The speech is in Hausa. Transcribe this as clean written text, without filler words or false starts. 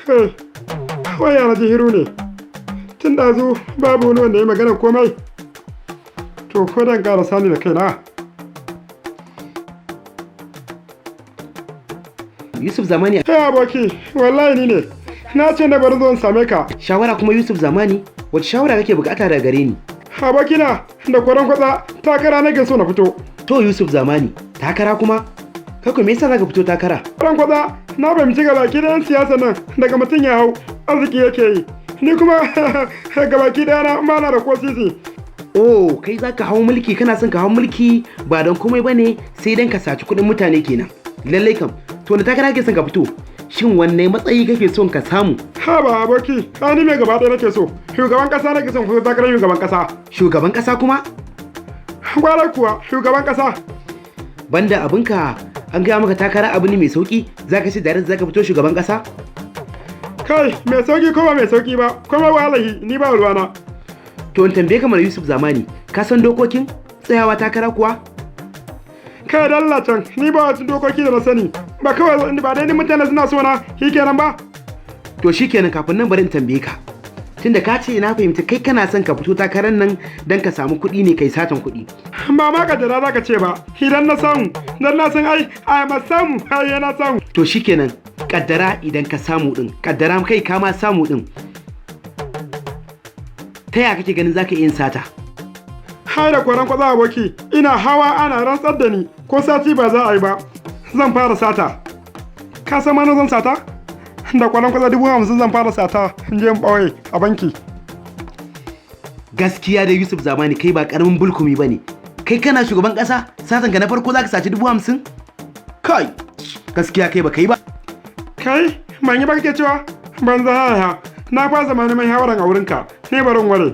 Hey, waya na ji hiru ne. Tun ɗazu babu wani wanda ya magana komai. To ko dan ƙara sani da kaina. Yusuf Zamani. Hey aboki, wallahi ni ne. Na ce na bari zo in same ka. Shawara kuma, Yusuf Zamani? Wace shawara kake bukata daga gare ni? Abokina, da kwaron kwatsa takara nake so na fito. To Yusuf Zamani, takara kuma? Kai ko me yasa zaka fito takara? Kwaron kwatsa na fahimci gabaki da 'yan siyasa nan, daga mutum ya hau arziki yake yi. Ni kuma gabaki ɗaya na ba na da ko sisi. Oh, kai zaka hau mulki, kana son ka hau mulki ba don komai bane sai dan ka saci kuɗin mutane kenan. Lallai kam, to wani takara kake son ka fito? Shin wanne matsayi kake son ka samu? Ha ba aboki, ai ni mai gaba ɗaya nake so. Shugaban ƙasa nake son fito takarar shugaban ƙasa. Shugaban ƙasa kuma? Kwarai kuwa, shugaban ƙasa. Banda abinka, an gaya maka takara abu ne mai sauki, zaka ce da zaka fito shugaban ƙasa? Kai, mai sauki ko ba mai sauki ba, kuma wallahi ni ba ruwana. To in tambaye kamar Yusuf Zamani, ka san dokokin tsayawa takara kuwa? Kai dalla can, ni ba wasu dokoki da na sani. Ba kawai ba dai ni mutane suna so na shikenan ba. To shikenan, kafin nan bari in tambaye ka. Tunda ka ce na fahimci kai kana son ka fito takarar nan don ka samu kuɗi ne kai satan kuɗi. Ba ma ka jira zaka ce ba, idan na samu, dan na san ai ai ma samu, ai yana samu. To shikenan, kaddara idan ka samu din, kaddara kai ka ma samu din. Ta ya kake ganin zaka iya yin sata? Hai da kwaran kwatsa aboki, ina hawa ana rantsar da ni ko sati ba za a yi ba. Zan fara sata. Ka san ma na zan sata? Da kwaran kwatsa 50,000 zan fara sata in je in ɓoye a banki. Gaskiya da Yusuf Zamani, kai ba karamin bulkumi bane. Kai kana shugaban kasa, satan ka na farko zaka saci 50,000? Kai, gaskiya kai ba kai ba. Kai, ban yi ba kake cewa? Banza haya. Na fasa ma neman shawaran a wurinka. Ni barin ware.